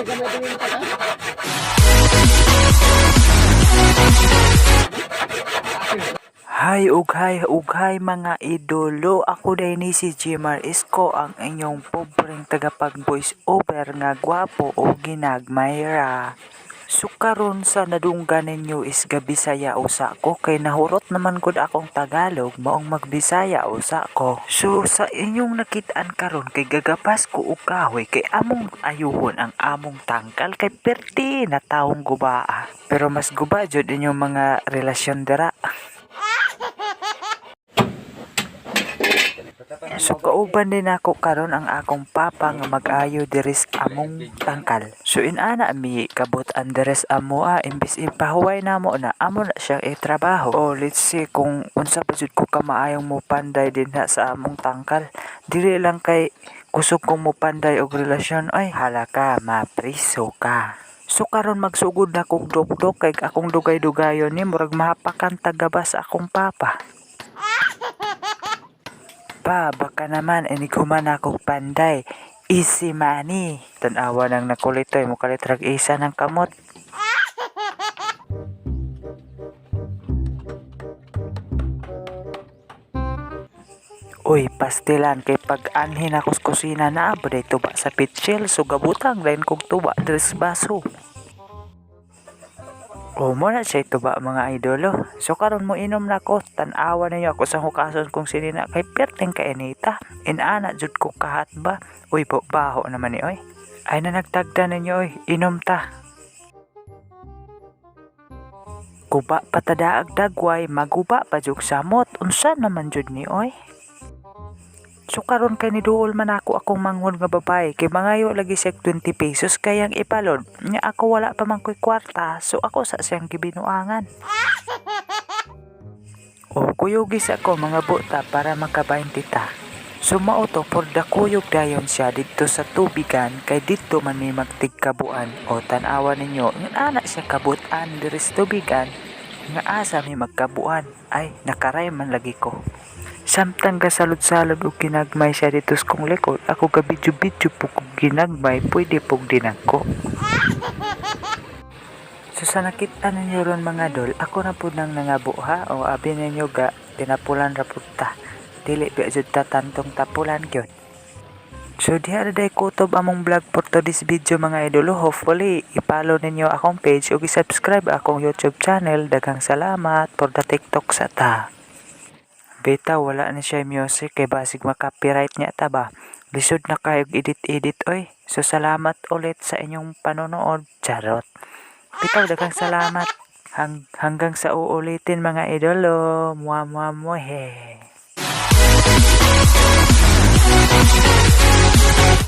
Hi ughay ughay mga idolo, ako day ni si Jimar Isko, ang inyong pobreng tagapag voice over nga gwapo o ginagmayra. So karon sa nadunggan ninyo is gabisaya usa ko kay nahurot naman gud akong Tagalog, maong magbisaya usa ko. So sa inyong nakit-an karon kay gagapas ko og kahoy kay among ayuhon ang among tangkal kay perti na tawong gubaa. Pero mas guba jud inyong mga relasyon dira. So kauban din ako karon ang akong papa nga mag-ayo diri sa among tangkal. So inana mi kabot an diri sa amoa, imbis ipahuway namo na, amo na siyang itrabaho. Oh, let's see kung unsa pa jud ko kamaayong mopanday dinha sa among tangkal. Dili lang kay kusog kong mopanday og relasyon ay hala ka, mapriso ka. So karon magsugod na kog dukdok kay akong dugay-dugayon ni murag mahapakan tagaba sa akong papa. Pa, baka naman inighuman akong panday. Easy money. Tanawa nang nakulitoy mo kalit rag isa ng kamot. Uy, pastilan kay pag anhin ako sa kusina na ba tuba sa pitchel, so gabutang lain kog tuba diri sa baso. O mo na siya tuba, mga idolo. So karon mo inom na ko, tan-awa ninyo ako sa hukason kung sinina kay perting kainita. Inana jud ko kahat ba. Uy, po, baho naman ni oy. Ay na nagtagda ninyo oy, inom ta. Guba pa tadaag dagway, maguba pa jud samot. Unsa naman jud ni oy? So karon kay niduol man ako akong manghod nga babae kay mangayo lagi siya 20 pesos kayang ipalod. Nya ako wala pa man ko'y kwarta, so ako sa siyang gibinuangan. O kuyugis ako mga buta para maka 20 ta. So mao to for the kuyog dayon siya didto sa tubigan kay didto man mi magtigkabuan. O tan-awa ninyo, nga ana siya kabutan diri sa tubigan nga asa mi magkabuan. Ay nakaray man lagi ko. Samtang gasalod-salod og ginagmay siya dito sa kong likod, ako gabidyo-bidyo po kog ginagmay, pwede pog dinagko. So sa nakita ninyo ron mga dol, ako na pud nang nangabo ha, o abi ninyo ga, tinapulan ra pud ta. Dili ba jud ta tantong tapulan gyud. So diha ra day kutob among vlog for today's video, mga idolo. Hopefully i-follow ninyo akong page ug i-subscribe akong YouTube channel. Daghang salamat for the TikTok sa ta. Beta wala na siya music kay basig ma-copyright niya ta ba. Lisod na kayo edit-edit oy. So salamat ulit sa inyong panonood. Charot. Bitaw daghang salamat. Hanggang sa uulitin, mga idolo. Mua mua mua he.